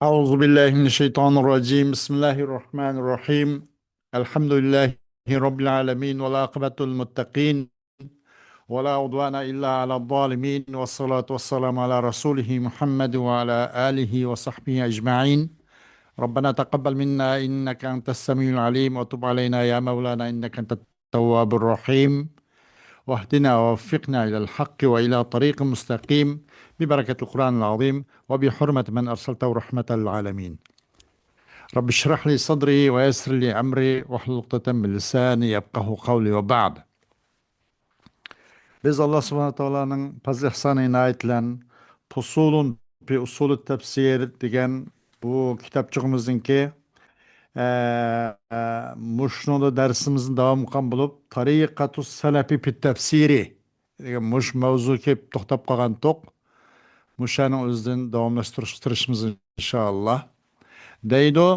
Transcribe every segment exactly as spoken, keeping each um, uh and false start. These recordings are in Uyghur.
أعوذ بالله من الشيطان الرجيم. بسم الله الرحمن الرحيم. الحمد لله رب العالمين، والعاقبة للمتقين، ولا عدوان إلا على الظالمين، والصلاة والسلام على رسوله محمد وعلى آله وصحبه أجمعين. ربنا تقبل منا إنك أنت السميع العليم، وتب علينا يا مولانا إنك أنت التواب الرحيم، واهدنا ووفقنا إلى الحق وإلى طريق مستقيم، ببركة القرآن العظيم وبحرمة من أرسلته رحمة للعالمين. رب اشرح لي صدري ويسر لي أمري واحلل عقدة من لساني يفقهوا قولي وبعد. بىز ئاللا سۇبھانەھۇ تائالانىڭ پەزلى ئېھسانى ئىنايىتى بىلەن فۇسۇلۇن في أصول التفسير دېگەن بۇ كىتابچىقىمىزنىڭكى، ئە، ئە، مۇشۇنىڭدا دەرسىمىزنى داۋام قىلغان بولۇپ، طريقة السلف في التفسير دېگەن مۇشۇ مەۋزۇغا كېلىپ توختاپ قالغانتۇق. مۇشۇنىڭ ئۆزىدىن داۋاملاشتۇرۇشقا تىرىشىمىز، ئىنشائاللا. دەيدۇ،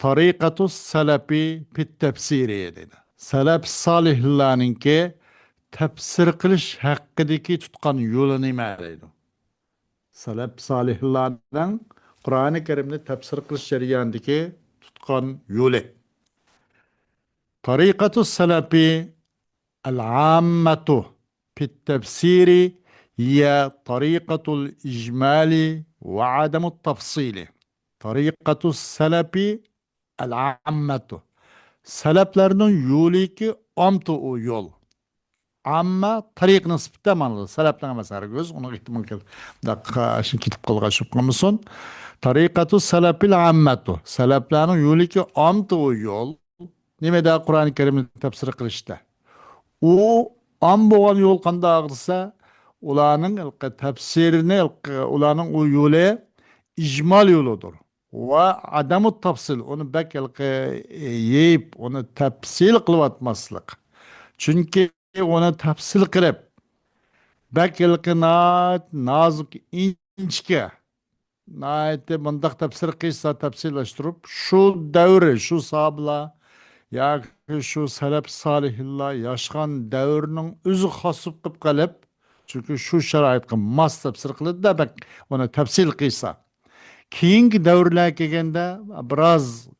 طريقة السلف في التفسير دەيدۇ. سەلەپ سالىھلارنىڭكى تەپسىر قىلىش ھەققىدىكى تۇتقان يولى نېمە دەيدۇ. سەلەپ سالىھلارنىڭ قۇرئانى كەرىمنى تەپسىر قىلىش جەريانىدىكى تۇتقان يولى. طريقة السلف العامة في التفسير هي طريقة الإجمال وعدم التفصيل. طريقة السلف العامة. سەلەپلەرنىڭ يولىكى ئامتى ئۇ يول. ئامما تەرىقىنىڭ سۈپىتىدە مانا سەلەپلەر ئەمەس ھەرگىز. ئۇنىڭ ئېھتىمال كېلىپ، كېتىپ قالغان شۇ قىلمىسۇن. طريقة السلف العامة. سەلەپلەرنىڭ يولىكى ئامتى ئۇ يول. نېمىدە؟ قۇرئانى كەرىمنى تەپسىر قىلىشتا. ئۇ ئام بولغان يول قانداق دېسە، ئۇلارنىڭ ھېلىقى تەپسىرىنى، ھېلىقى ئۇلارنىڭ ئۇ يولى ئىجمال يولىدۇر. ۋە ئادەمۇ تەپسىل، ئۇنى بەك ھېلىقى يېيىپ، ئۇنى تەپسىل قىلىۋاتماسلىق. چۈنكى ئۇنى تەپسىل قىلىپ، بەك ھېلىقى ناھايىتى نازۇك، ئىنچىكە، ناھايىتى مۇنداق تەپسىر قىلسا، تەپسىللەشتۈرۈپ، شۇ دەۋرى، شۇ ساھابىلار ياكى شۇ سەلەپ سالىھلار ياشىغان دەۋرنىڭ ئۆزىگە خاس قىلىپ قېلىپ، چۈنكى شۇ شارائىتقا ماس تەپسىر قىلىدۇ-دە، بەك ئۇنى تەپسىل قىلسا. كېيىنكى دەۋرلەر كەلگەندە بىراز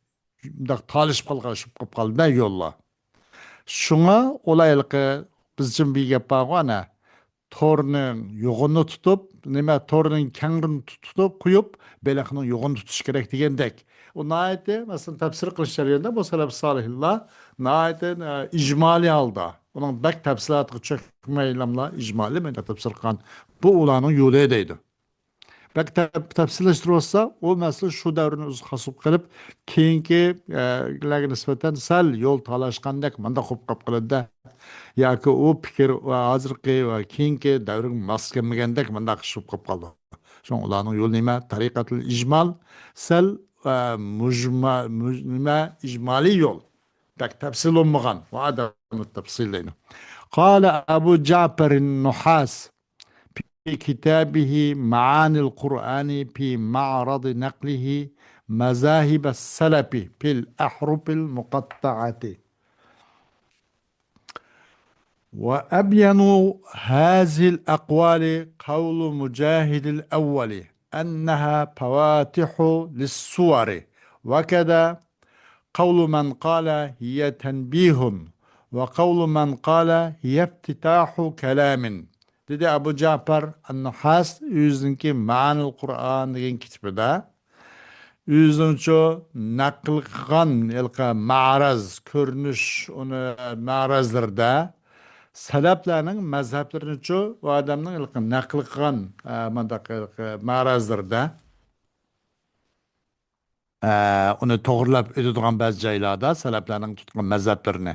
مۇنداق تالىشىپ قالغان، شۇ قىلىپ قالدى-دە يوللار. شۇڭا ئۇلار ھېلىقى بىزچە بىر گەپ بارغۇ، ئەنە، تورنىڭ يوغىنىنى تۇتۇپ، نېمە، تورنىڭ كەڭرىنى تۇتۇپ قويۇپ، بېلىقنىڭ يوغىنىنى تۇتۇش كېرەك دېگەندەك. ئۇ ناھايىتى، مەسىلەن، تەپسىر قىلىش جەريانىدا بۇ سەلەپ سالىھلار ناھايىتى، ئە، ئىجمالىي ھالدا، ئۇنىڭ بەك تەپسىلاتىغا چۆكمەيلاملا ئىجمالىي مەيدە تەپسىر قىلغان. بۇ ئۇلارنىڭ يولى دەيدۇ. بەك تەپ-، تەپسىللەشتۈرۈۋاتسا، ئۇ مەسىلە شۇ دەۋرنى ئۆزىگە خاس بولۇپ قېلىپ، كېيىنكى، ئە، لەرگە نىسبەتەن سەل يول تالاشقاندەك مۇنداق بولۇپ قېلىپ قالىدۇ-دە. ياكى ئۇ پىكىر ۋە ھازىرقى ۋە كېيىنكى دەۋرگە ماس كەلمىگەندەك مۇنداق ئىش بولۇپ قېلىپ قالىدۇ. شۇڭا ئۇلارنىڭ يولى نېمە؟ تەرىقەتۇل ئىجمال، سەل، ئە، مۇجما-، مۇج-، نېمە، ئىجمالىي يول. بەك تەپسىل بولمىغان. ۋە ئادەمۇ تەپسىل دەيدۇ. قال أبو جعفر النحاس في كتابه معاني القرآن في معرض نقله مذاهب السلف في الأحرف المقطعة. وأبين هذه الأقوال قول مجاهد الأول أنها فواتح للسور، وكذا قول من قال هي تنبيه، وقول من قال هي افتتاح كلام. دېدى ئەبۇ جەپەر ئەن-نۇھاس ئۆزىنىڭكى مەئانىل قۇرئان دېگەن كىتابىدا. ئۆزىنىڭچۇ نەقىل قىلغان ھېلىقى مەرەز، كۆرۈنۈش، ئۇنى مەرەزلىرىدە سەلەپلەرنىڭ مەزھەپلىرىنىچۇ، ئۇ ئادەمنىڭ ھېلىقى نەقىل قىلغان، ئە، مۇنداق ھېلىقى مەرەزلىرىدە، ئە، ئۇنى توغرىلاپ ئۆتىدىغان بەزى جايلاردا سەلەپلەرنىڭ تۇتقان مەزھەپلىرىنى.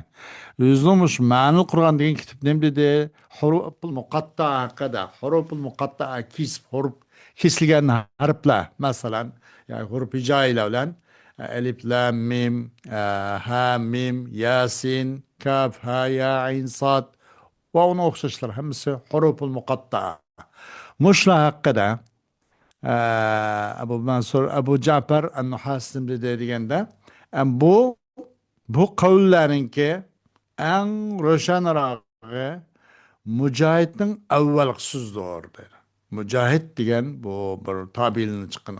ئۆزىنىڭ مۇشۇ مەنىل قۇرئان دېگەن كىتاب نېمە دېدى؟ ھۇرۇپۇل مۇقەتتەئە ھەققىدە. ھۇرۇپۇل مۇقەتتەئە كېسىپ ھۇرۇپ، كېسىلگەن ھەرپلەر. مەسىلەن، يەنى ھۇرۇپ ھىجائىيلەر بىلەن، ئەلىپ، لام، مىم، ئە، ھا، مىم، ياسىن، كاف، ھا، يا، ئەين، ساد ۋە ئۇنىڭ ئوخشاشلىرى ھەممىسى ھۇرۇپۇل مۇقەتتەئە. مۇشۇلار ھەققىدە، ئە، ئەبۇ مەنسۇر، ئەبۇ جەپەر ئەن-نۇھاس نېمە دېدى دېگەندە، ئەم، بۇ، بۇ قەۋللەرنىڭكى ئەڭ روشەنراقى مۇجاھىدنىڭ ئەۋۋەلقى سۆزىدۇر، دېدى. مۇجاھىد دېگەن بۇ بىر تابىئىيلىرىنى چىققان،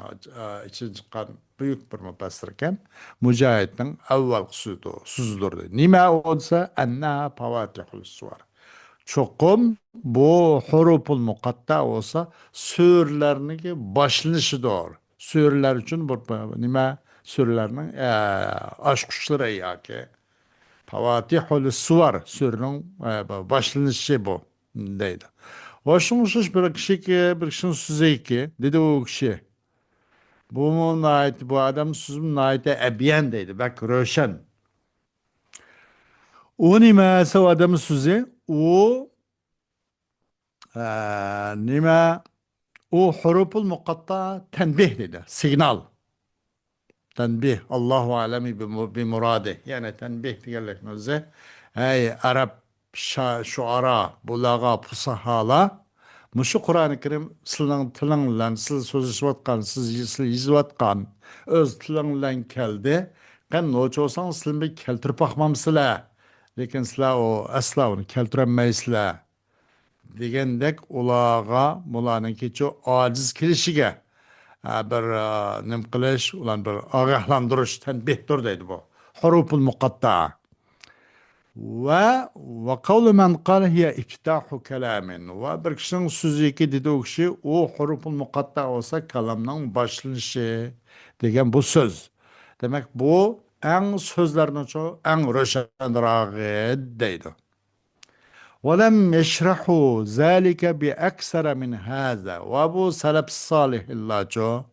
ئىچىدىن چىققان بۈيۈك بىر مۇپەسسىر ئىكەن. مۇجاھىدنىڭ ئەۋۋەلقى سۆزىدۇر، سۆزىدۇر دېدى. نېمە ئۇ دېسە، ئەننەھا پاۋاتىھۇل سۇۋەر. چوقۇم بۇ ھۇرۇپۇل مۇقەتتا بولسا سۈرىلەرنىڭكى باشلىنىشىدۇر. سۈرىلەر ئۈچۈن بىر، بىر نېمە، سۈرىلەرنىڭ، ئە، ئاچقۇچلىرى ياكى پاۋاتىھۇل سۇۋەر، سۈرىنىڭ، ئە، باشلىنىشى بۇ دەيدۇ. ۋە شۇڭا ئوخشاش بىر كىشىكى، بىر كىشىنىڭ سۆزىكى، دېدى ئۇ كىشى. بۇمۇ ناھايىتى، بۇ ئادەم سۆزىمۇ ناھايىتى ئەبيان دەيدۇ، بەك روشەن. ئۇ نېمە دېسە، ئۇ ئادەم سۆزى، ئۇ، ئە، نېمە، ئۇ ھۇرۇپۇل مۇقەتتا تەنبىھ دېدى، سىگنال. تەنبىھ، ئاللاھۇ ئەلەم بىمۇ-، بىمۇرادى. يەنى تەنبىھ دېگەنلىكنىڭ ئۆزى، ھەي، ئەرەب شا-، شۇئارا، بۇلارغا، پۇساھالار، مۇشۇ قۇرئانى كەرىم سىلىنىڭ تىلىڭ بىلەن، سىز سۆزلىشىۋاتقان، سىز، سىز يېزىۋاتقان، ئۆز تىلىڭ بىلەن كەلدى. قېنى، نوچى بولساڭ، سىلىمۇ كەلتۈرۈپ باقمامسىلەر؟ لېكىن سىلەر ئۇ، ئەسلا ئۇنى كەلتۈرەلمەيسىلەر. دېگەندەك ئۇلارغا، بۇلارنىڭكىچۇ ئاجىز كېلىشىگە، ئە، بىر، ئە، نېمە قىلىش، ئۇلارنى بىر ئاگاھلاندۇرۇش، تەنبىھتۇر دەيدۇ بۇ. ھۇرۇپۇل مۇقەتتا. ۋە، ۋە قەۋلۇ مەن قال ھىيە ئىپتىتاھۇ كەلامىن. ۋە بىر كىشىنىڭ سۆزىكى دېدى ئۇ كىشى، ئۇ ھۇرۇپۇل مۇقەتتا بولسا كالامنىڭ باشلىنىشى دېگەن بۇ سۆز. دېمەك، بۇ ئەڭ سۆزلەرنىڭچۇ ئەڭ روشەنراغى دەيدۇ. ولم يشرحوا ذلك بأكثر من هذا. ۋە بۇ سەلەف سالىھلارچۇ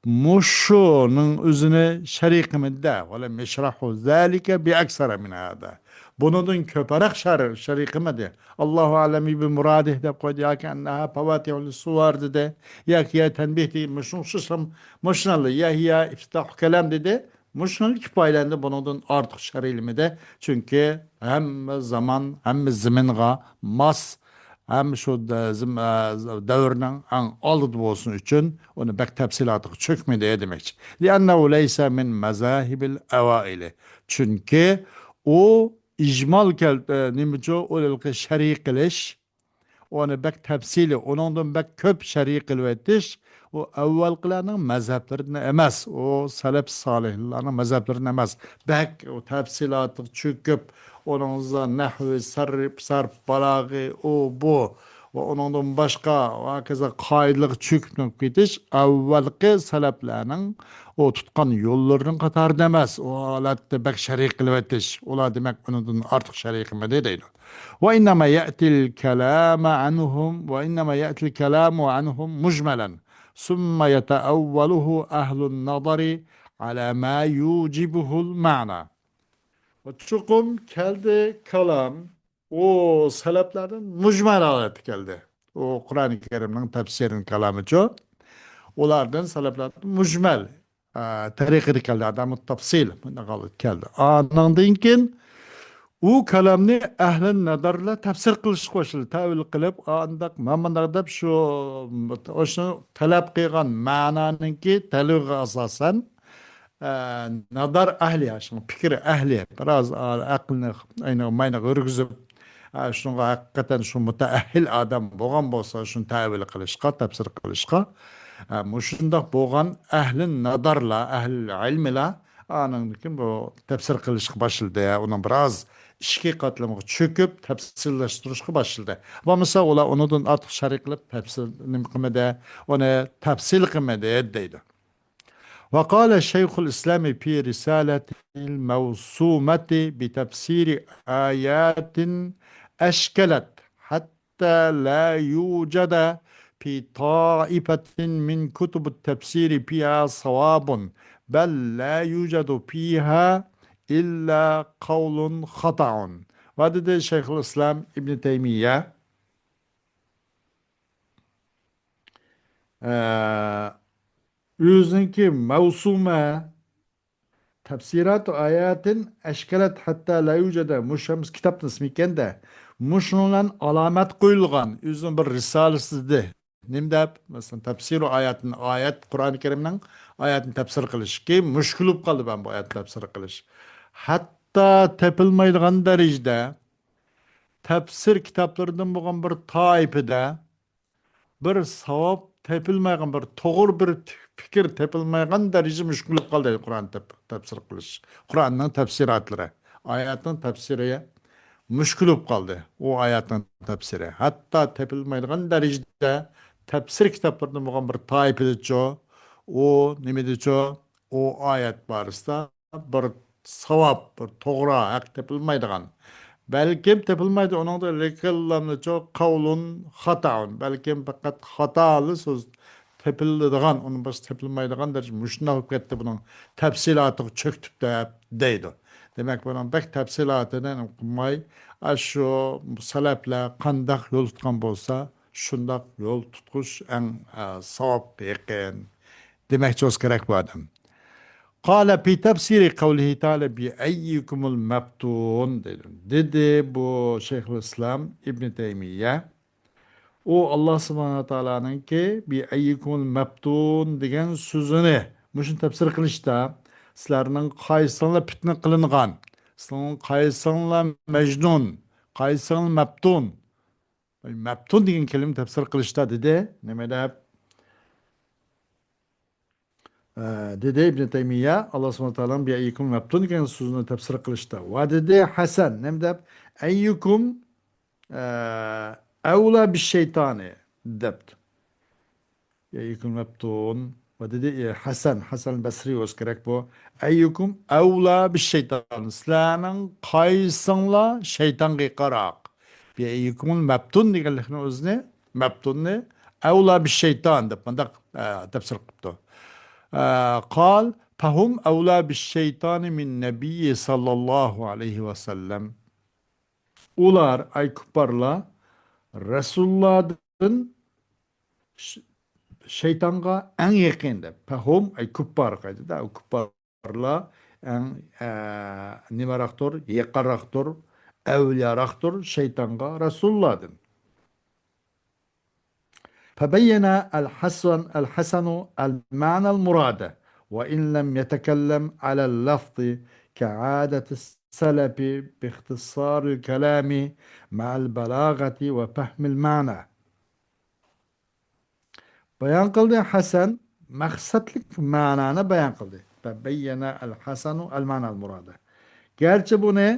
مۇشۇنىڭ ئۆزىنى شەرھ قىلمىدى. ولم يشرحوا ذلك بأكثر من هذا. بۇنىڭدىن كۆپرەك شەرھ، شەرھ قىلمىدى. ئاللاھۇ ئەلەم بىمۇرادىھ دەپ قويدى ياكى ئەننەھا پاۋاتىھۇل سۇۋەر دېدى. ياكى يا تەنبىھ دېدى. مۇشۇنىڭ خۇسۇسىي، مۇشۇنىڭلا يا ھىيە ئىپتىتاھۇ كالام دېدى. مۇشۇنىڭ كىپايىلەندى، بۇنىڭدىن ئارتۇق شەرھلىمىدى. چۈنكى ھەممە زامان، ھەممە زېمىنغا ماس، ھەم شۇ دە-، زېم-، ئە، دەۋرنىڭ ئەڭ ئالدىدا بولسۇن ئۈچۈن ئۇنى بەك تەپسىلاتىغا چۆكمىدى دېمەكچى. لأنه ليس من مذاهب الأوائل. چۈنكى ئۇ ئىجمال كەل-، ئە، نېمىچۇ، ئۇ ھېلىقى شەرھ قىلىش، ئۇنى بەك تەپسىلىي، ئۇنىڭدىن بەك كۆپ شەرھ قىلىۋېتىش، ئۇ ئەۋۋەلقىلەرنىڭ مەزھەپلىرىدىن ئەمەس، ئۇ سەلەپ سالىھلارنىڭ مەزھەپلىرىدىن ئەمەس. بەك ئۇ تەپسىلاتىغا چۆكۈپ، ئۇنىڭدا نەھۋى، سەرپ، سەرپ، بالاغى، ئۇ، بۇ ۋە ئۇنىڭدىن باشقا ۋە ھاكازا قائىدىلەرگە چۆكۈپ كېتىش ئەۋۋەلقى سەلەپلەرنىڭ ئۇ تۇتقان يوللىرىنىڭ قاتارىدا ئەمەس. ئۇ ھالەتتە بەك شەرھ قىلىۋېتىش، ئۇلار دېمەك ئۇنىڭدىن ئارتۇق شەرھ قىلمىدى دەيدۇ. وإنما يأتي الكلام عنهم، وإنما يأتي الكلام عنهم مجملا، ثم يتأوله أهل النظر على ما يوجبه المعنى. چوقۇم كەلدى كالام، ئۇ سەلەپلەردىن مۇجمەل ھالەتتە كەلدى. ئۇ قۇرئانى كەرىمنىڭ تەپسىرىنىڭ كالامىچۇ. ئۇلاردىن سەلەپلەردىن مۇجمەل، ئە، تەرىقىدە كەلدى، ئادەمۇ تەپسىل بۇنداق ھالەتتە كەلدى. ئانىڭدىن كېيىن ئۇ كالامنى ئەھلى نەزەرلەر تەپسىر قىلىشقا باشلىدى، تەۋىل قىلىپ، ئانداق، مانداق دەپ شۇ، شۇ تەلەپ قىلغان مەنانىڭكى تەلىپىگە ئاساسەن، ئە، نەزەر ئەھلى، شۇ پىكىر ئەھلى، بىراز ئەقىلنى ئەينىغا ماينىغا يۈرگۈزۈپ، ئە، شۇنىڭغا ھەقىقەتەن شۇ مۇتەئەھھىل ئادەم بولغان بولسا، شۇنى تەۋىل قىلىشقا، تەپسىر قىلىشقا، ئە، مۇشۇنداق بولغان ئەھلى نەزەرلەر، ئەھلى ئىلمىلەر ئانىڭدىن كېيىن بۇ تەپسىر قىلىشقا باشلىدى. ئۇنىڭ بىراز ئىچكى قاتلىمىغا چۆكۈپ، تەپسىللەشتۈرۈشكە باشلىدى. بولمىسا ئۇلار ئۇنىڭدىن ئارتۇق شەرھ قىلىپ، تەپسىر نېمە قىلمىدى، ئۇنى تەپسىل قىلمىدى دەيدۇ. وقال شيخ الإسلام في رسالته الموسومة بتفسير آيات أشكلت حتى لا يوجد في طائفة من كتب التفسير فيها صواب، بل لا يوجد فيها إلا قول خطأ. ۋە دېدى شەيخۇل ئىسلام ئىبنى تەيمىيە، ئە، ئۆزىنىڭكى مەۋسۇمە، تەپسىراتۇ ئاياتىن ئەشكەلەت ھەتتا لا يۇجەدە، مۇشۇ ھەممىسى كىتابنىڭ ئىسمى ئىكەن-دە، مۇشۇنىڭ بىلەن ئالامەت قويۇلغان ئۆزىنىڭ بىر رىسالىسى دېدى. نېمە دەپ؟ مەسىلەن، تەپسىرۇ ئاياتىن، ئايەت، قۇرئانى كەرىمنىڭ ئايەتنى تەپسىر قىلىشكە مۈشكۈل بولۇپ قالدى مەن بۇ ئايەتنى تەپسىر قىلىش. ھەتتا تېپىلمايدىغان دەرىجىدە تەپسىر كىتابلىرىدىن بولغان بىر تائىپىدە بىر ساۋاب تېپىلمايدىغان، بىر توغرا بىر پىكىر تېپىلمايدىغان دەرىجىدە مۈشكۈل بولۇپ قالدى قۇرئان تەپ-، تەپسىر قىلىش. قۇرئاننىڭ تەپسىراتلىرى، ئايەتنىڭ تەپسىرى مۈشكۈل بولۇپ قالدى. ئۇ ئايەتنىڭ تەپسىرى. ھەتتا تېپىلمايدىغان دەرىجىدە تەپسىر كىتابلىرىدىن بولغان بىر تائىپىدىچۇ، ئۇ نېمىدىچۇ، ئۇ ئايەت بارىسىدا بىر ساۋاب، بىر توغرا ھەق تېپىلمايدىغان. بەلكىم تېپىلمايدۇ، ئۇنىڭدا لېكىنلامنىچۇ قەۋلۇن خاتاۋۇن. بەلكىم پەقەت خاتالىق سۆز تېپىلىدىغان، ئۇنىڭ باشقا تېپىلمايدىغان دەرىجە مۇشۇنداق بولۇپ كەتتى، بۇنىڭ تەپسىلاتىغا چۆكتى دەپ دەيدۇ. دېمەك، بۇنىڭ بەك تەپسىلاتىنى قىلماي، ئاشۇ سەلەپلەر قانداق يول تۇتقان بولسا، شۇنداق يول تۇتقۇش ئەڭ، ئە، ساۋابقا يېقىن دېمەكچى بولسا كېرەك بۇ ئادەم. قال في تفسير قوله تعالى بأيكم المفتون دېدى. دېدى بۇ شەيخۇل ئىسلام ئىبنى تەيمىيە. ئۇ ئاللا سۇبھانەھۇ ۋە تائالانىڭكى بىئەييىكۇمۇل مەپتۇن دېگەن سۆزىنى مۇشۇنى تەپسىر قىلىشتا، سىلەرنىڭ قايسىڭلار پىتنە قىلىنغان، سىلەرنىڭ قايسىڭلار مەجنۇن، قايسىڭلار مەپتۇن. مەپتۇن دېگەن كەلىمە تەپسىر قىلىشتا دېدى. نېمە دەپ؟ ئە، دېدى ئىبنى تەيمىيە، ئاللا سۇبھانەھۇ ۋە تائالانىڭ بىئەييىكۇم مەپتۇن دېگەن سۆزىنى تەپسىر قىلىشتا. ۋە دېدى ھەسەن، نېمە دەپ؟ ئەييۇكۇم، ئە، ئەۋلا بىششەيتانى دەپتۇ. بىئەييىكۇم مەپتۇن. ۋە دېدى، ئە، ھەسەن، ھەسەن بەسرى بولسا كېرەك بۇ. ئەييۇكۇم ئەۋلا بىششەيتان. سىلەرنىڭ قايسىڭلار شەيتانغا يېقىنراق؟ بىئەييىكۇمۇل مەپتۇن دېگەنلىكنىڭ ئۆزىنى، مەپتۇننى ئەۋلا بىششەيتان دەپ مۇنداق، ئە، تەپسىر قىپتۇ. ئە، قال، فهم أولى بالشيطان من النبي صلى الله عليه وسلم. ئۇلار، ئەي كۇپپارلار، رەسۇلۇللادىن ش-، شەيتانغا ئەڭ يېقىن دەپ. فهم، ئەي كۇپپار قايتىدا، ئۇ كۇپپارلار ئەڭ، ئە، نېمىراقتۇر، يېقىنراقتۇر، ئەۋلىياراقتۇر شەيتانغا رەسۇلۇللادىن. فبين الحسن، الحسن المعنى المراد، وإن لم يتكلم على اللفظ كعادة السلف باختصار الكلام مع البلاغة وفهم المعنى. بايان قىلدى ھەسەن مەقسەتلىك مەنانى بايان قىلدى. فبين الحسن المعنى المراد. گەرچە بۇنى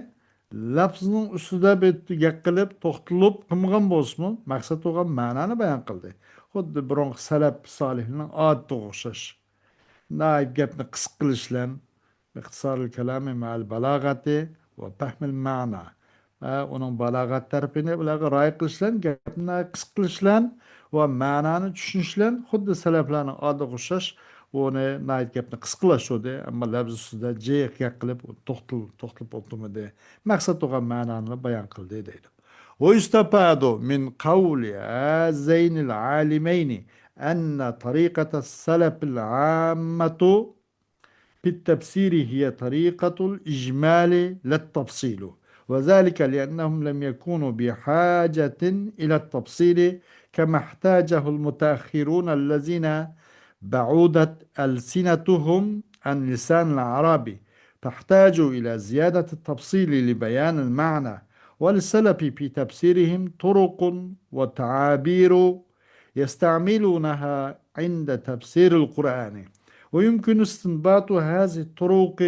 لەپزىنىڭ ئۈستىدە بىر گەپ قىلىپ، توختىلىپ قىلمىغان بولسىمۇ، مەقسەت بولغان مەنانى بايان قىلدى. خۇددى بۇرۇنقى سەلەپ سالىھلىرىنىڭ ئادىتىغا ئوخشاش. ناھايىتى گەپنى قىسقا قىلىش بىلەن، اختصار الكلام مع البلاغة وفهم المعنى. ھە، ئۇنىڭ بالاغەت تەرىپىنى بۇلارغا رىئايە قىلىش بىلەن، گەپنى قىسقا قىلىش بىلەن ۋە مەنانى چۈشىنىش بىلەن خۇددى سەلەپلەرنىڭ ئادىتىغا ئوخشاش، ئۇنى ناھايىتى گەپنى قىسقىلاشتۇردى، ئەمما لەپزى ئۈستىدە جىق گەپ قىلىپ، توختىلىپ، توختىلىپ ئولتۇرمىدى. مەقسەت بولغان مەنانى بايان قىلدى دەيدۇ. ويستفاد من قول هذين العالمين أن طريقة السلف العامة في التفسير هي طريقة الإجمال لا التفصيل، وذلك لأنهم لم يكونوا بحاجة إلى التفصيل كما احتاجه المتأخرون الذين بعدت ألسنتهم عن لسان العرب، فاحتاجوا إلى زيادة التفصيل لبيان المعنى. وللسلف في تفسيرهم طرق وتعابير يستعملونها عند تفسير القرآن، ويمكن استنباط هذه الطرق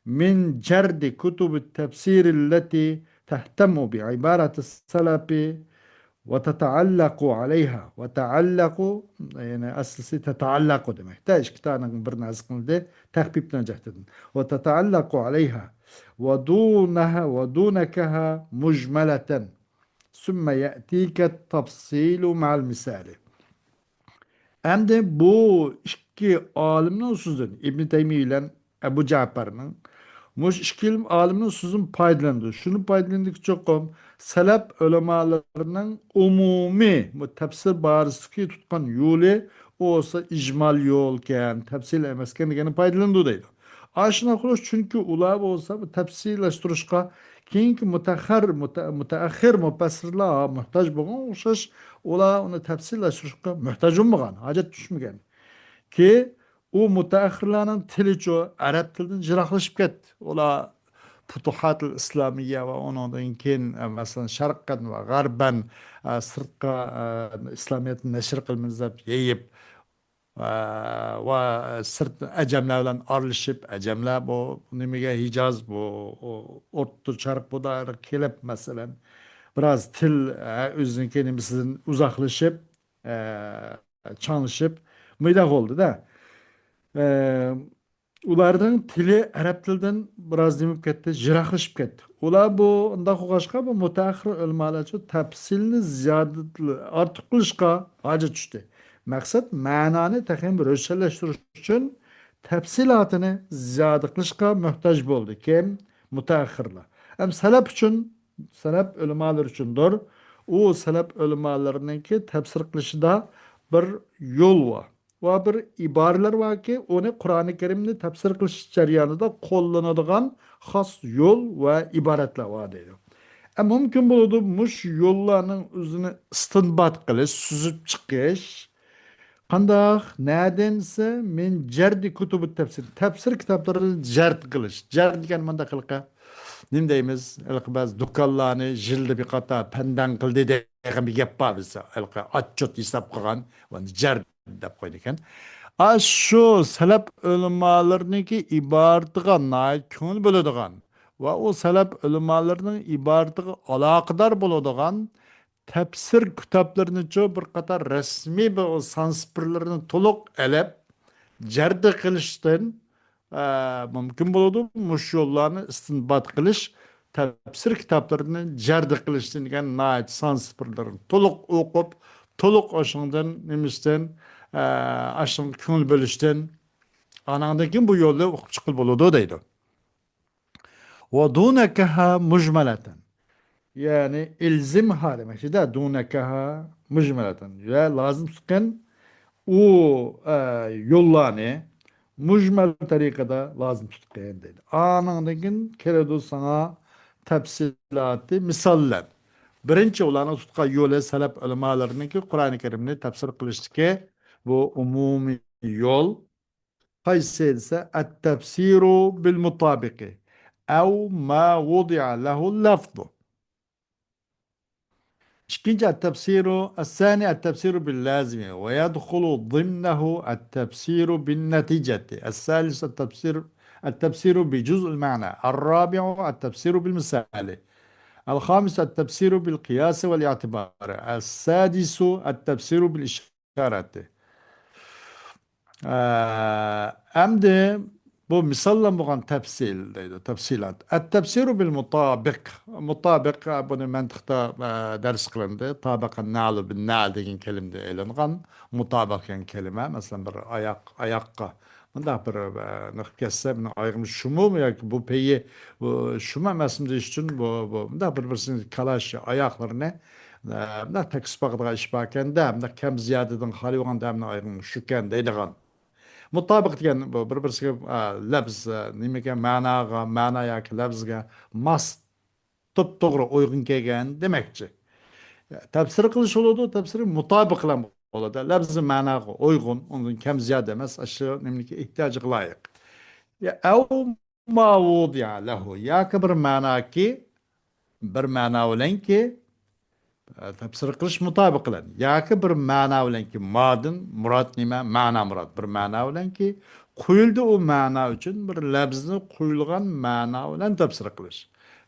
من جرد كتب التفسير التي تهتم بعبارة السلف وتتعلق عليها. وتعلق، يەنى ئەسلىسى تەتەئەللەقۇ دېمەكتە، ئىككى تانىڭ بىر نەرسە قىلدى، تەخپىپنىڭ جەھىتىدىن. وتتعلق عليها ودونها ودونكها مجملة. ثم يأتيك التفصيل مع المثال. ئەمدى بۇ ئىككى ئالىمنىڭ سۆزىدىن، ئىبنى تەيمىيە بىلەن ئەبۇ جەپەرنىڭ، مۇشۇ ئىككى ئىلىم ئالىمنىڭ سۆزىدىن پايدىلىنىدۇ. شۇنى پايدىلىنىدۇكى چوقۇم سەلەپ ئۆلىمالىرىنىڭ ئومۇمىي بۇ تەپسىر بارىسىدىكى تۇتقان يولى، ئۇ بولسا ئىجمال يولكەن، تەپسىل ئەمەسكەن دېگەننى پايدىلىنىدۇ دەيدۇ. ئاشۇنداق خۇلۇس، چۈنكى ئۇلار بولسا بۇ تەپسىللەشتۈرۈشقە كېيىنكى مۇتەخەر-، مۇتە-، مۇتەئەخخىر مۇپەسسىرلار موھتاج بولغان ئوخشاش، ئۇلار ئۇنى تەپسىللەشتۈرۈشكە موھتاج بولمىغان، ھاجەت چۈشمىگەن. كى، ئۇ مۇتەئەخخىرلارنىڭ تىلىچۇ ئەرەب تىلىدىن يىراقلىشىپ كەتتى. ئۇلار پۇتۇھاتىل ئىسلامىيە ۋە ئۇنىڭدىن كېيىن، ئە، مەسىلەن، شەرقەن ۋە غەربەن، ئە، سىرتقا، ئە، ئىسلامىيەتنى نەشر قىلىمىز دەپ يېيىپ، ئە، ۋە سىرت ئەجەملەر بىلەن ئارىلىشىپ، ئەجەملەر بۇ نېمىگە، ھىجاز، بۇ ئو-، ئوتتۇرا شەرق بۇ دائىرىگە كېلىپ، مەسىلەن، بىراز تىل، ئە، ئۆزىنىڭكى نېمىسىدىن ئۇزاقلىشىپ، ئە، چاڭلىشىپ، مۇنداق بولدى-دە. ئە، ئۇلارنىڭ تىلى ئەرەب تىلىدىن بىراز نېمە بولۇپ كەتتى، يىراقلىشىپ كەتتى. ئۇلار بۇ، ئۇنداق بولغاچقا، بۇ مۇتەئەخخىر ئۆلىمالارچۇ تەپسىلنى زىيادە ئارتۇق قىلىشقا ھاجەت چۈشتى. مەقسەت مەنانى تېخىمۇ روشەنلەشتۈرۈش ئۈچۈن تەپسىلاتىنى زىيادە قىلىشقا موھتاج بولدى. كىم؟ مۇتەئەخخىرلار. ھەم سەلەپ ئۈچۈن، سەلەپ ئۆلىمالىرى ئۈچۈندۇر. ئۇ سەلەپ ئۆلىمالىرىنىڭكى تەپسىر قىلىشىدا بىر يول بار. ۋە بىر ئىبارىلەر باركى، ئۇنى قۇرئانى كەرىمنى تەپسىر قىلىش جەريانىدا قوللىنىدىغان خاس يول ۋە ئىبارەتلەر بار دەيدۇ. ئە، مۇمكىن بولىدۇ، مۇشۇ يوللارنىڭ ئۆزىنى ئىستىنبات قىلىش، سۈزۈپ چىقىش. قانداق؟ نەدىن دېسە، مىن جەردى كۇتۇبۇت تەپسىر. تەپسىر كىتابلىرىنى جەرد قىلىش. جەرد دېگەن مۇنداق ھېلىقى، نېمە دەيمىز؟ ھېلىقى بەزى دۇكانلارنى يىلدا بىر قاتار پەندەڭ قىلدى دېگەن بىر گەپ بار بىزدە. ھېلىقى ئاتچوت ھېساب قىلغان، ئۇنى جەرد دەپ قويىدىكەن. ئاشۇ سەلەپ ئۆلىمالىرىنىڭكى ئىبارىتىغا ناھايىتى كۆڭۈل بۆلىدىغان ۋە ئۇ سەلەپ ئۆلىمالىرىنىڭ ئىبارىتىغا ئالاقىدار بولىدىغان تەپسىر كىتابلىرىنىچۇ بىر قاتار رەسمىي بىر سانسىپىرلىرىنى تولۇق ئېلىپ، جەردە قىلىشتىن، ئە، مۇمكىن بولىدۇ. مۇشۇ يوللارنى ئىستىنبات قىلىش، تەپسىر كىتابلىرىنى جەردە قىلىشتىن دېگەن ناھايىتى سانسىپىرلىرىنى تولۇق ئوقۇپ، تولۇق ئاشۇنىڭدىن، نېمىسىدىن، ئە، ئاشۇنىڭغا كۆڭۈل بۆلۈشتىن، ئاناڭدىن كېيىن بۇ يولنى ئوقۇپ چىققىلى بولىدۇ دەيدۇ. ودونكها مجملة. يەنى ئىلزىمھا دېمەكچىدە، دونكها مجملة. ۋە لازىم تۇتقىن ئۇ، ئە، يوللارنى مۇجمەل تەرىقىدە لازىم تۇتقىن دەيدۇ. ئانىڭدىن كېيىن كېلىدۇ ساڭا تەپسىلاتى مىساللار. بىرىنچى، ئۇلارنىڭ تۇتقان يولى سەلەپ ئۆلىمالىرىنىڭكى قۇرئانى كەرىمنى تەپسىر قىلىشتىكى بۇ ئومۇمىي يول. قايسى دېسە، التفسير بالمطابق أو ما وضع له اللفظ. ئىككىنچى، التفسير، الثاني التفسير باللازم ويدخل ضمنه التفسير بالنتيجة. الثالث التفسير، التفسير بجزء المعنى. الرابع التفسير بالمثال. الخامس التفسير بالقياس والاعتبار. السادس التفسير بالإشارة. ئە، ئەمدى بۇ مىساللانمىغان تەپسىل دەيدۇ، تەپسىلات. التفسير بالمطابق. مۇتابىق، ئە، بۇنى مەنتىقتا، ئە، دەرس قىلىندى. طابق النعل بالنعل دېگەن كەلىمىدىن ئېلىنغان. مۇتابىق دېگەن كەلىمە، مەسىلەن، بىر ئاياق، ئاياققا مۇنداق بىر، ئە، نېقىپ كەتسە، بۇنىڭ ئايىغىمۇ شۇمۇ ياكى بۇ پېيى، بۇ شۇمۇ ئەمەسمۇ دېيىش ئۈچۈن بۇ، بۇ مۇنداق بىر-بىرسىنى كالاش ئاياقلىرىنى، ئە، مۇنداق تەكىس باقىدىغان ئىش باركەندە، مۇنداق كەم زىيادىدىن خالىي بولغاندا مۇنداق ئايىغىڭ شۇكەن دەيدىغان. مۇتابىق دېگەن بۇ بىر-بىرسىگە، ئە، لەپز، ئە، نېمىگە، مەناغا، مەنا ياكى لەپزگە ماس، توپتوغرا ئۇيغۇن كەلگەن دېمەكچى. تەپسىر قىلىش بولىدۇ، تەپسىرى مۇتابىق بىلەن بولىدۇ. لەپزى مەناغا ئۇيغۇن، ئۇندىن كەم زىيادە ئەمەس، ئاشۇ نېمىنىڭكى ئېھتىياجىغا لايىق. يا، ئەۋ ما ۋۇدىئە لەھۇ، ياكى بىر مەناكى، بىر مەنا بىلەنكى، ئە، تەپسىر قىلىش مۇتابىق بىلەن، ياكى بىر مەنا بىلەنكى، مادىن مۇراد نېمە؟ مەنا مۇراد. بىر مەنا بىلەنكى قويۇلدى، ئۇ مەنا ئۈچۈن بىر لەپزىنى قويۇلغان مەنا بىلەن تەپسىر قىلىش.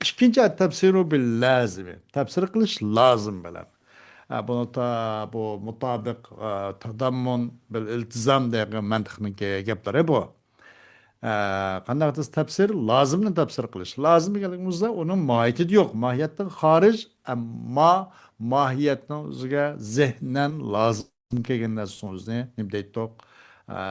ئىككىنچى، تەپسىرۇ بىل لازىمى، تەپسىر قىلىش لازىم بىلەن. ئە، بۇنى تا-، بۇ مۇتابىق، ئە، تاداممۇن بىل ئىلتىزام دېگەن مەنتىقنىڭكى گەپلىرى بۇ. ئە، قانداق دېسە، تەپسىر، لازىمنى تەپسىر قىلىش. لازىم دېگەنلىكىمىزدە ئۇنىڭ ماھىيىتىدە يوق، ماھىيەتتىن خارىج، ئەمما ماھىيەتنىڭ ئۆزىگە زېھنەن لازىم كەلگەن نەرسىنىڭ ئۆزىنى نېمە دەيتتۇق؟ ئە،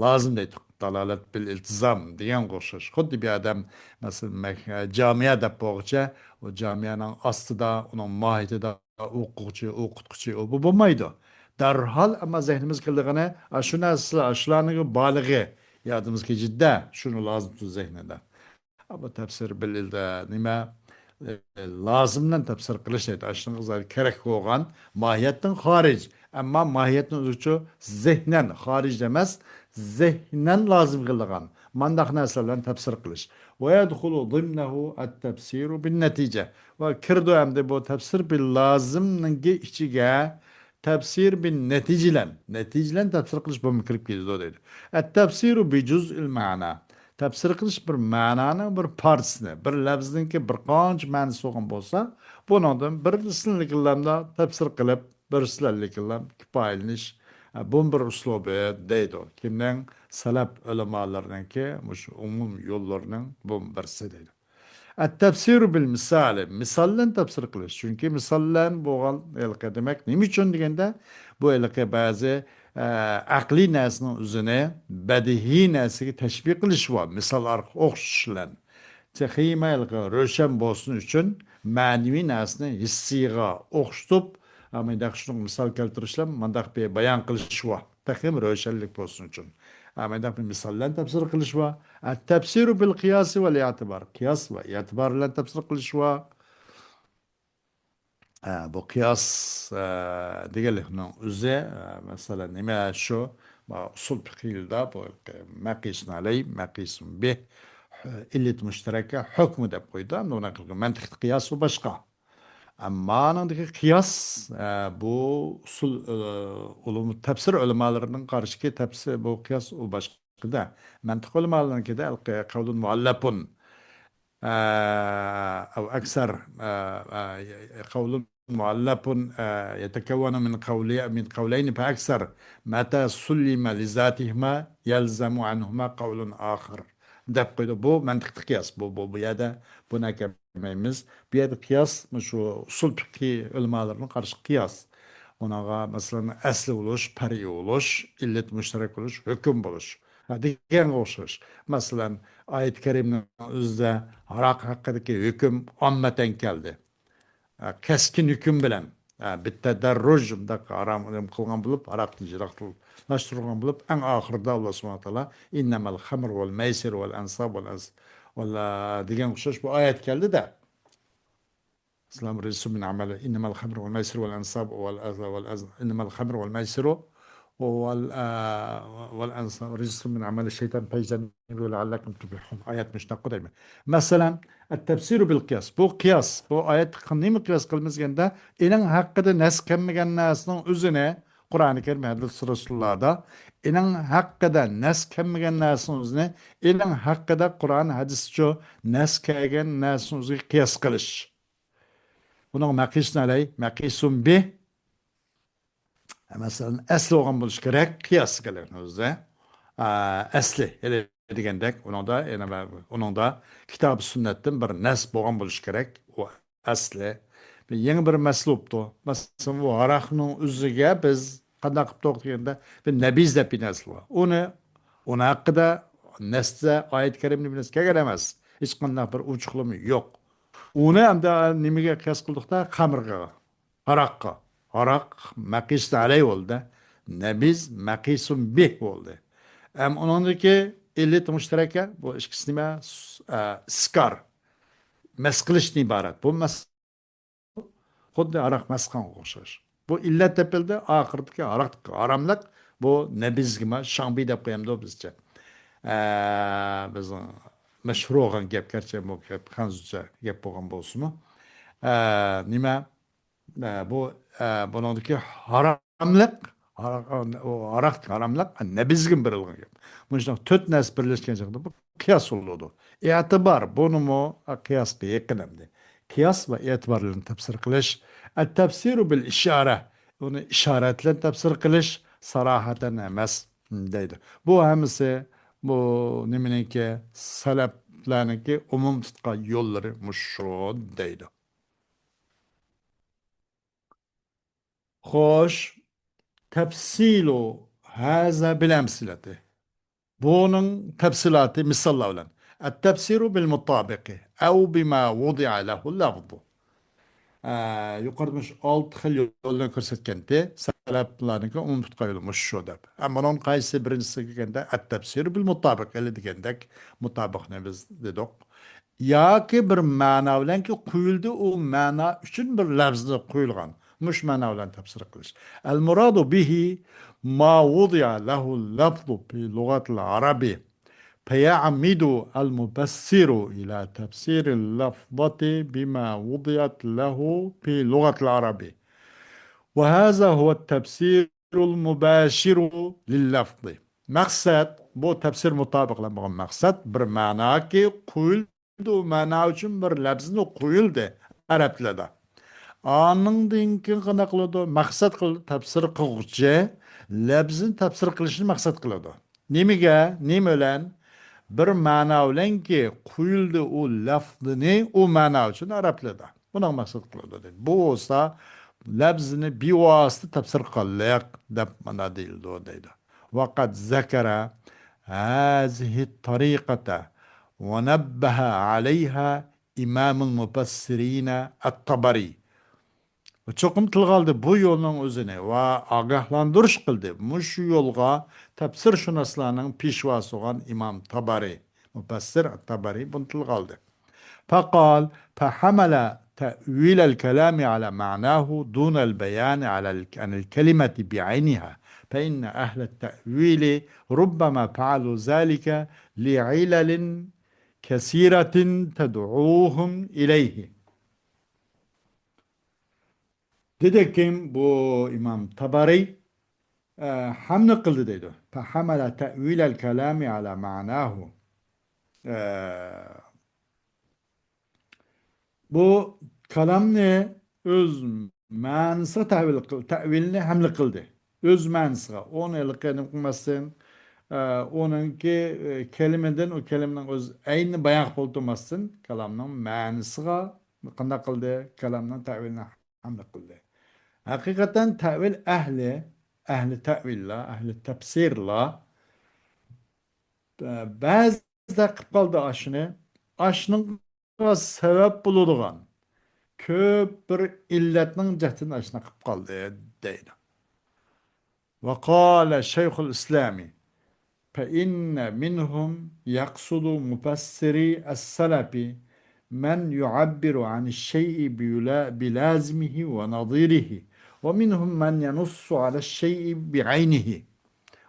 لازىم دەيتتۇق. دالالەت بىل ئىلتىزام دېگەنگە ئوخشاش. خۇددى بىر ئادەم، مەسىلەن، مەك-، جامىيە دەپ بولغۇچە، ئۇ جامىيەنىڭ ئاستىدا، ئۇنىڭ ماھىيىتىدا ئوقۇغۇچى، ئوقۇتقۇچى، ئۇ بۇ بولمايدۇ. دەرھال، ئەمما زېھنىمىزگە كېلىدىغىنى، ئاشۇ نەرسىلەر، ئاشۇلارنىڭ بارلىقى يادىمىزغا كېلىدۇ، شۇنى لازىم تۇتىدۇ زېھنىدە. ئەمما تەپسىر بىلىدە نېمە، ئە، لازىمدىن تەپسىر قىلىش دەيدۇ. ئاشۇنىڭغا كېرەك بولغان ماھىيەتتىن خارىج، ئەمما ماھىيەتتىن ئۆزىچۇ زېھنەن خارىج ئەمەس، زېھنەن لازىم قىلىدىغان، مانداق نەرسە بىلەن تەپسىر قىلىش. ويدخل ضمنه التفسير بالنتيجة. ۋە كىرىدۇ ئەمدى بۇ تەپسىر بىل لازىمنىڭكى ئىچىگە تەپسىر بىل نەتىجىلەن، نەتىجىلەن تەپسىر قىلىش بۇمۇ كىرىپ كېتىدۇ دەيدۇ. التفسير بجزء المعنى. تەپسىر قىلىش بىر مەنانىڭ بىر پارچىسىنى، بىر لەپزنىڭكى بىر قانچە مەنىسى بولغان بولسا، بۇنىڭدىن بىرسىنىلا تەپسىر قىلىپ، بىرسىلەرلىكلا كۇپايىلىنىش، ئە، بۇمۇ بىر ئۇسلۇبى دەيدۇ. كىمنىڭ؟ سەلەپ ئۆلىمالىرىنىڭكى مۇشۇ ئومۇم يوللىرىنىڭ بۇمۇ بىرسى دەيدۇ. التفسير بالمثال، مىسال بىلەن تەپسىر قىلىش. چۈنكى مىسال بىلەن بولغان ھېلىقى دېمەك، نېمە ئۈچۈن دېگەندە، بۇ ھېلىقى بەزى، ئە، ئەقلىي نەرسىنىڭ ئۆزىنى بەدىھىي نەرسىگە تەشبىھ قىلىش بار، مىسال ئارقىلىق ئوخشىتىش بىلەن. تېخىمۇ ھېلىقى روشەن بولسۇن ئۈچۈن مەنىۋى نەرسىنى ھېسسىيغا ئوخشىتىپ، ئە، مۇنداق شۇنىڭ مىسال كەلتۈرۈشلەر، مۇنداق بىر بايان قىلىش بار. تېخىمۇ روشەنلىك بولسۇن ئۈچۈن. ئە، مۇنداق بىر مىسال بىلەن تەپسىر قىلىش بار. ئە، التفسير بالقياس والاعتبار. قىياس ۋە ئېتىبار بىلەن تەپسىر قىلىش بار. ئە، بۇ قىياس، ئە، دېگەنلىكنىڭ ئۆزى، ئە، مەسىلەن، نېمە شۇ؟ ما ئۇسۇل پىقھىيلىدا بۇ مەقىسۇن ئەلەي، مەقىسۇن بىھ، ئىللەت مۇشتەرەكە، ھۆكمى دەپ قويىدۇ. ئەمدى ئۇنى قىلغان مەنتىقتىكى قىياس ئۇ باشقا. ئەمما ئانىڭدىكى قىياس، ئە، بۇ ئۇسۇل، ئە، ئۇلۇم، تەپسىر ئۆلىمالىرىنىڭ قارىشىكى تەپسىر، بۇ قىياس ئۇ باشقا. دە، مەنتىق ئۆلىمالىرىنىڭكىدە قەۋلۇن مۇئەللەپۇن، ئە، ئەۋ ئەكسەر، ئە، ئە، قەۋلۇن مۇئەللەپۇن، ئە، يەتەكەۋۋەنۇ مىن قەۋلى-، مىن قەۋلەينى فەئەكسەر، مەتە سۇللىمە لىزاتىھىما يەلزەمۇ ئەنھۇما قەۋلۇن ئاخىر، دەپ قويدى. بۇ مەنتىقتىكى قىياس. بۇ، بۇ، بۇ يەردە بۇنى ئەكەلمەيمىز. بۇ يەردە قىياس، مۇشۇ ئۇسۇل پىقھى ئۆلىمالىرىنىڭ قارىشى قىياس. ئۇنىڭغا، مەسىلەن، ئەسلى بولۇش، پەرئىي بولۇش، ئىللەت مۇشتەرەك بولۇش، ھۆكۈم بولۇش. ھە، دېگەنگە ئوخشاش. مەسىلەن، ئايەت كەرىمنىڭ ئۆزىدە ھاراق ھەققىدىكى ھۆكۈم ئاممەتەن كەلدى. ھە، كەسكىن ھۆكۈم بىلەن، ھە، بىتتەدەررۇج، مۇنداق ھارام قىلغان بولۇپ، ھاراقتىن يىراقلاشتۇرغان بولۇپ، ئەڭ ئاخىرىدا ئاللا سۇبھانەھۇ ۋە تائالا، ئىننەمەل خەمر ۋەل مەيسىر ۋەل ئەنساب ۋەل ئەز-، ۋەل، دېگەن ئوخشاش بۇ ئايەت كەلدى-دە. ئىسلام رىجسۇن مىن ئەمەل، ئىننەمەل خەمرۇ ۋەل مەيسىرۇ ۋەل ئەنساب ۋەل ئەز-، ۋەل ئەز-، ئىننەمەل خەمرۇ ۋەل مەيسىرۇ ۋەل، ئە، ۋەل ئەنساب رىجسۇن مىن ئەمەل شەيتان فەجتەنىبۇ لەئەللەكۇم تۇفلىھۇن. ئايەت مۇشۇنداق دەيمەن. مەسىلەن، ئەت-تەپسىرۇ بىل قىياس. بۇ قىياس، بۇ ئايەتتە نېمە قىياس قىلىمىز دېگەندە، ئېنىڭ ھەققىدە نەس كەلمىگەن نەرسىنىڭ ئۆزىنى، قۇرئانى كەرىم، ھەدىس رەسۇلۇللاھدا، ئېنىڭ ھەققىدە نەس كەلمىگەن نەرسىنىڭ ئۆزىنى، ئېنىڭ ھەققىدە قۇرئان، ھەدىسچۇ نەس كەلگەن نەرسىنىڭ ئۆزىگە قىياس قىلىش. بۇنىڭ مەقىسۇن ئەلەي، مەقىسۇن بىھ. مەسىلەن، ئەسلى بولغان بولۇشى كېرەك، قىياس قىلىش ئۆزى. ئە، ئەسلى، ھېلى دېگەندەك، ئۇنىڭدا، يەنە بىر، ئۇنىڭدا كىتاب سۈننەتتىن بىر نەس بولغان بولۇشى كېرەك. ئۇ ئەسلى. بىر يېڭى بىر مەسىلە بوپتۇ. مەسىلەن، بۇ ھاراقنىڭ ئۆزىگە بىز قانداق قىلىپ توختىغاندا، بىر نەبىز دەپ بىر نەرسە بار. ئۇنى، ئۇنىڭ ھەققىدە نەستە ئايەت كەرىمدە بىر نەرسە كەلگەن ئەمەس. ھېچقانداق بىر ئوچۇقلىما يوق. ئۇنى ئەمدى نېمىگە قىياس قىلدۇقتا؟ خەمرغا، ھاراققا. ھاراق مەقىسۇن ئەلەي بولدى. نەبىز مەقىسۇن بىھ بولدى. ئەم ئۇنىڭدىكى ئىللەت مۇشتەرەكە، بۇ ئىككىسى نېمە؟ س-، ئە، ئىسكار. مەس قىلىشتىن ئىبارەت. بۇ مەس خۇددى ھاراق مەس قىلغانغا ئوخشاش. بۇ ئىللەت تېپىلدى، ئاخىرىدىكى ھاراقتىكى ھاراملىق، بۇ نەبىزگىما شاڭبى دەپ قويامدۇ بىزچە. ئە، بىزنىڭ مەشھۇر بولغان گەپ، گەرچە بۇ گەپ خەنزۇچە گەپ بولغان بولسىمۇ. ئە، نېمە؟ ئە، بۇ، ئە، بۇنىڭدىكى ھاراملىق، ھارا-، ئۇ ھاراق ھاراملىق، نەبىزگە بېرىلغان گەپ. مۇشۇنداق تۆت نەرسە بىرلەشكەن چاغدا بۇ قىياس بولىدۇ. ئېتىبار، بۇنىمۇ قىياسقا يېقىن ئەمدى. قىياس ۋە ئېتىبار بىلەن تەپسىر قىلىش. ئەت-تەپسىرۇ بىل ئىشارە، ئۇنى ئىشارەت بىلەن تەپسىر قىلىش، ساراھەتەن ئەمەس، دەيدۇ. بۇ ھەممىسى بۇ نېمىنىڭكى، سەلەپلەرنىڭكى ئومۇم تۇتقان يوللىرى مۇشۇ، دەيدۇ. خوش، تەپسىلۇ ھازا بىل ئەمسىلەتى. بۇنىڭ تەپسىلاتى مىساللار بىلەن. ئەت-تەپسىرۇ بىل مۇتابىقى ئەۋ بىما ۋۇدىئە لەھۇ لەفزۇ. ئە، يۇقىرىدا مۇشۇ ئالتە خىل يولنى كۆرسەتكەنتى. سەلەپلەرنىڭكى ئومۇم تۇتقان يولى مۇشۇ دەپ. ئەمما ئۇنىڭ قايسى بىرىنچىسىگە كەلگەندە، ئەت-تەپسىرۇ بىل مۇتابىق، ھېلى دېگەندەك مۇتابىقنى بىز دېدۇق. ياكى بىر مەنا بىلەنكى قويۇلدى، ئۇ مەنا ئۈچۈن بىر لەفزى قويۇلغان. مۇشۇ مەنا بىلەن تەپسىر قىلىش. ئەل مۇرادۇ بىھى ما ۋۇدىئە لەھۇ لەفزۇ فى لۇغەتىل ئەرەبى. فيعمد المفسر إلى تفسير اللفظة بما وضعت له في لغة العرب. وهذا هو التفسير المباشر لللفظ. مەقسەت، بۇ تەپسىر مۇتابىقلانمىغان مەقسەت، بىر مەناكى قويۇلدى، ئۇ مەنا ئۈچۈن بىر لەپزىنى قويۇلدى ئەرەب تىلىدا. ئانىڭدىن كېيىن قانداق قىلىدۇ؟ مەقسەت قىلىدۇ، تەپسىر قىلغۇچى لەپزىنى تەپسىر قىلىشنى مەقسەت قىلىدۇ. نېمىگە؟ نېمە بىلەن؟ بىر مەنا بىلەنكى قويۇلدى ئۇ لەفزىنى ئۇ مەنا ئۈچۈن ئەرەب تىلىدا. بۇنىڭ مەقسەت قىلىدۇ دەيدۇ. بۇ بولسا لەپزىنى بىۋاسىتە تەپسىر قىلغانلىق دەپ مانا دېيىلىدۇ دەيدۇ. وقد ذكر هذه الطريقة ونبه عليها إمام المفسرين الطبري. چوقۇم تىلغا ئالدى بۇ يولنىڭ ئۆزىنى ۋە ئاگاھلاندۇرۇش قىلدى مۇشۇ يولغا تەپسىرشۇناسلارنىڭ پېشۋاسى بولغان ئىمام تابارى، مۇپەسسىر ئەت-تابارى بۇنى تىلغا ئالدى. فقال، فحمل تأويل الكلام على معناه دون البيان على ال-، عن الكلمة بعينها، فإن أهل التأويل ربما فعلوا ذلك لعلل كثيرة تدعوهم إليه. دېدى كىم؟ بۇ ئىمام تابارى، ئە، ھەملە قىلدى دەيدۇ. فحمل تأويل الكلام على معناه. ئە، بۇ كالامنى ئۆز مەنىسىگە تەۋىل قىل-، تەۋىلنى ھەملە قىلدى. ئۆز مەنىسىگە. ئۇنى ھېلىقى نېمە قىلماستىن، ئە، ئۇنىڭكى، ئە، كەلىمىدىن، ئۇ كەلىمىنىڭ ئۆز ئەينىنى بايان قىلىپ ئولتۇرماستىن، كالامنىڭ مەنىسىگە قانداق قىلدى؟ كالامنىڭ تەۋىلىنى ھەملە قىلدى. ھەقىقەتەن تەۋىل ئەھلى، ئەھلى تەۋىللار، ئەھلى تەپسىرلار، ئە، بەزىدە قىلىپ قالدى ئاشۇنى. ئاشۇنىڭغا سەۋەب بولىدىغان كۆپ بىر ئىللەتنىڭ جەھىتىدىن ئاشۇنداق قىلىپ قالدى دەيدۇ. وقال شيخ الإسلام، فإن منهم يقصد مفسري السلف من يعبر عن الشيء بلا-، بلازمه ونظيره، ومنهم من ينص على الشيء بعينه.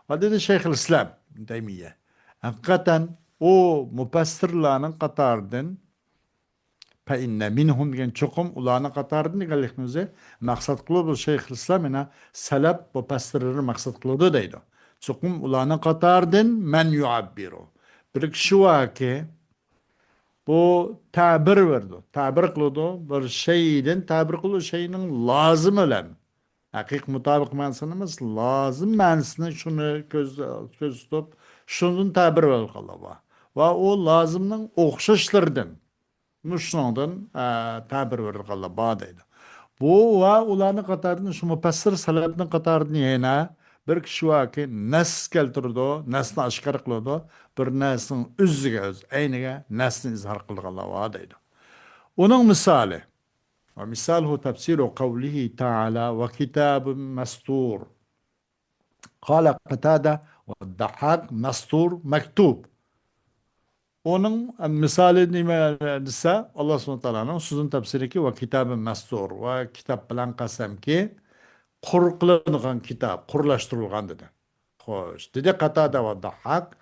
ۋە دېدى شەيخۇل ئىسلام ئىبن تەيمىيە. ھەقىقەتەن ئۇ مۇپەسسىرلارنىڭ قاتارىدىن، فإن منهم دېگەن چوقۇم ئۇلارنىڭ قاتارىدىن دېگەنلىكنى ئۆزى مەقسەت قىلىپ، بۇ شەيخۇل ئىسلام يەنە سەلەپ مۇپەسسىرلىرىنى مەقسەت قىلىدۇ دەيدۇ. چوقۇم ئۇلارنىڭ قاتارىدىن مەن يۇئەببىرۇ. بىر كىشى باركى، بۇ تەبىر بېرىدۇ، تەبىر قىلىدۇ، بىر شەيئىدىن تەبىر قىلىدۇ، شەيئىنىڭ لازىمى بىلەن. ھەقىقىي مۇتابىق مەنىسىنى ئەمەس، لازىم مەنىسىنى شۇنى كۆز، كۆز تۇتۇپ، شۇندىن تەبىر بېرىدىغانلار بار. ۋە ئۇ لازىمنىڭ ئوخشاشلىرىدىن، مۇشۇنىڭدىن، ئە، تەبىر بېرىدىغانلار بار دەيدۇ. بۇ ۋە ئۇلارنىڭ قاتارىدىن، شۇ مۇپەسسىر سەلەپنىڭ قاتارىدىن يەنە بىر كىشى باركى، نەس كەلتۈرىدۇ، نەسنى ئاشكارا قىلىدۇ، بىر نەرسىنىڭ ئۆزىگە، ئۆز ئەينىگە نەسنى ئىزھار قىلىدىغانلار بار دەيدۇ. ئۇنىڭ مىسالى، ومثاله تفسير قوله تعالى: وكتاب مسطور. قال قتادة والضحاك: مسطور مكتوب. ئۇنىڭ مىسالى نېمە دېسە، ئاللا سۇبھانەھۇ ۋە تائالانىڭ سۆزىنىڭ تەپسىرىدىكى ۋە كىتابى مەستۇر، ۋە كىتاب بىلەن قەسەمكى، قۇر قىلىنغان كىتاب، قۇرلاشتۇرۇلغان دېدى. خوش، دېدى قاتادە ۋە داھاك،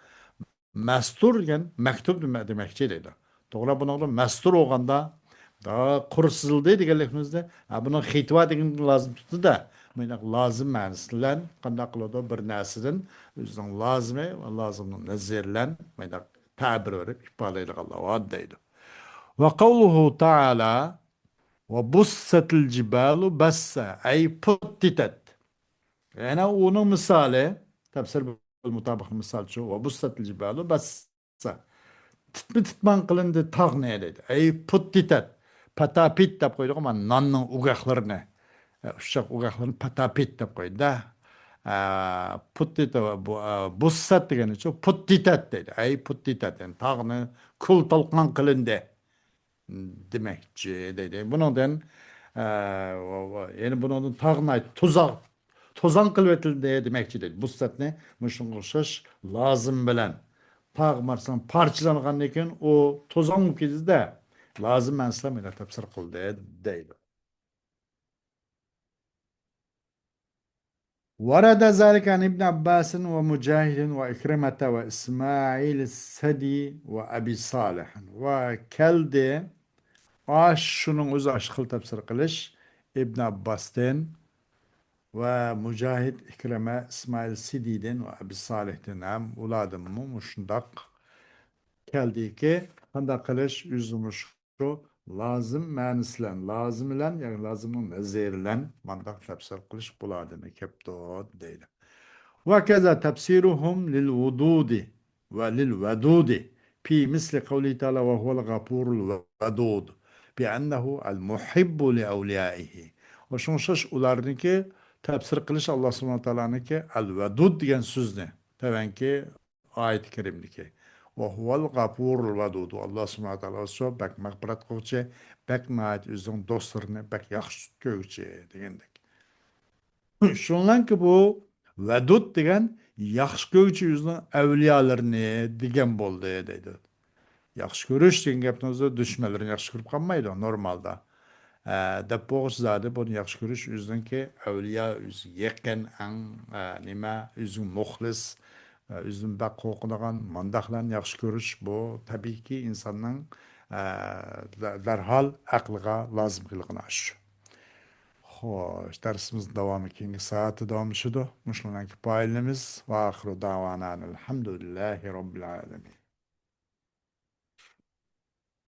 مەستۇر دېگەن مەكتۇب دېمە-، دېمەكچى دەيدۇ. توغرا، بۇنىڭدا مەستۇر بولغاندا، دا، قۇر سىزىلدى دېگەنلىكىمىزدە، ھە، بۇنىڭ خېتى بار دېگەننى لازىم تۇتىدۇ-دە. مۇنداق لازىم مەنىسى بىلەن قانداق قىلىدۇ؟ بىر نەرسىدىن ئۆزىنىڭ لازىمى ۋە لازىمنىڭ نەزىرى بىلەن مۇنداق تەبىر بېرىپ ئىپادىلەيدىغانلار بار دەيدۇ. وقوله تعالى: وبست الجبال بسا، أي فتتت. يەنە ئۇنىڭ مىسالى، تەپسىر بىل مۇتابىقنىڭ مىسالىچۇ، وبست الجبال بسا. تىتما تىتمان قىلىندى تاغنى دەيدۇ. ئەي پۇتتىتەت. پاتاپىت دەپ قويدۇق، مانا ناننىڭ ئۇگاقلىرىنى. ئە، ئۇششاق ئۇگاقلىرىنى پاتاپىت دەپ قويدى-دە. ئە، پۇتتىتە بۇ، ئە، بۇسسەت دېگىنىچۇ، پۇتتىتەت دەيدۇ. ئەي پۇتتىتەت، يەنى تاغنى كۈل تالقان قىلىندى دېمەكچى دەيدۇ. بۇنىڭدىن، ئە، ۋە، ۋە، يەنى بۇنىڭدىن تاغنى توزاق، توزان قىلىۋېتىلدى دېمەكچى دەيدۇ. بۇسسەتنى مۇشۇنىڭغا ئوخشاش لازىم بىلەن تاغ مارسان پارچىلانغاندىن كېيىن ئۇ توزان بولۇپ كېتىدۇ-دە. لازىم مەنىسىلەر مانا تەپسىر قىلدى دەيدۇ. ورد ذلك عن ابن عباس ومجاهد وعكرمة وإسماعيل السدي وأبي صالح. ۋە كەلدى، ئاش شۇنىڭ ئۆزى ئاشقىل تەپسىر قىلىش ئىبن ئابباستىن ۋە مۇجاھىد، ئىكرىمە، ئىسمائىل سىدىدىن ۋە ئەبى سالىھتىن ھەم ئۇلاردىنمۇ مۇشۇنداق كەلدىكى، قانداق قىلىش ئۆزىمۇ شۇ لازىم مەنىسى بىلەن، لازىم بىلەن، يەنى لازىمنىڭ نەزىرى بىلەن مانداق تەپسىر قىلىش بۇلاردىن كەپتۇ دەيدۇ. وكذا تفسيرهم للودود وللودود في مثل قوله تعالى وهو الغفور الودود بأنه المحب لأوليائه. ۋە شۇڭا ئوخشاش ئۇلارنىڭكى تەپسىر قىلىش ئاللا سۇبھانەھۇ ۋە تائالانىڭكى ئەل ۋەدۇد دېگەن سۆزنى، تەۋەنكى ئايەت كەرىمدىكى، ۋە ھۇۋەل غەپۇرۇل ۋەدۇد، ئاللا سۇبھانەھۇ ۋە تائالا شۇ بەك مەغپىرەت قىلغۇچى، بەك ناھايىتى ئۆزىنىڭ دوستلىرىنى بەك ياخشى كۆرگۈچى دېگەندەك. شۇنىڭلاركى بۇ ۋەدۇد دېگەن ياخشى كۆرگۈچى ئۆزىنىڭ ئەۋلىيالىرىنى دېگەن بولدى دەيدۇ. ياخشى كۆرۈش دېگەن گەپنىڭ ئۆزى دۈشمەنلىرىنى ياخشى كۆرۈپ قالمايدۇ نورمالدا. ئە، دەپ بولغۇچە زادى بۇنى ياخشى كۆرۈش ئۆزىنىڭكى ئەۋلىيا، ئۆزىگە يېقىن، ئەڭ، ئە، نېمە، ئۆزىگە مۇخلىس، ئە، ئۆزىدىن بەك قورقىدىغان مانداقلارنى ياخشى كۆرۈش، بۇ تەبىئىيكى ئىنساننىڭ، ئە، دە-، دەرھال ئەقلىگە لازىم قىلغىنى ئاشۇ. خوش، دەرسىمىز داۋامى كېيىنكى سائەتتە داۋاملىشىدۇ. مۇشۇلارنى پايدىلىنىمىز. ۋە ئاخىرۇ داۋانا ئەلھەمدۇلىللاھى رەببىل ئالەمىن.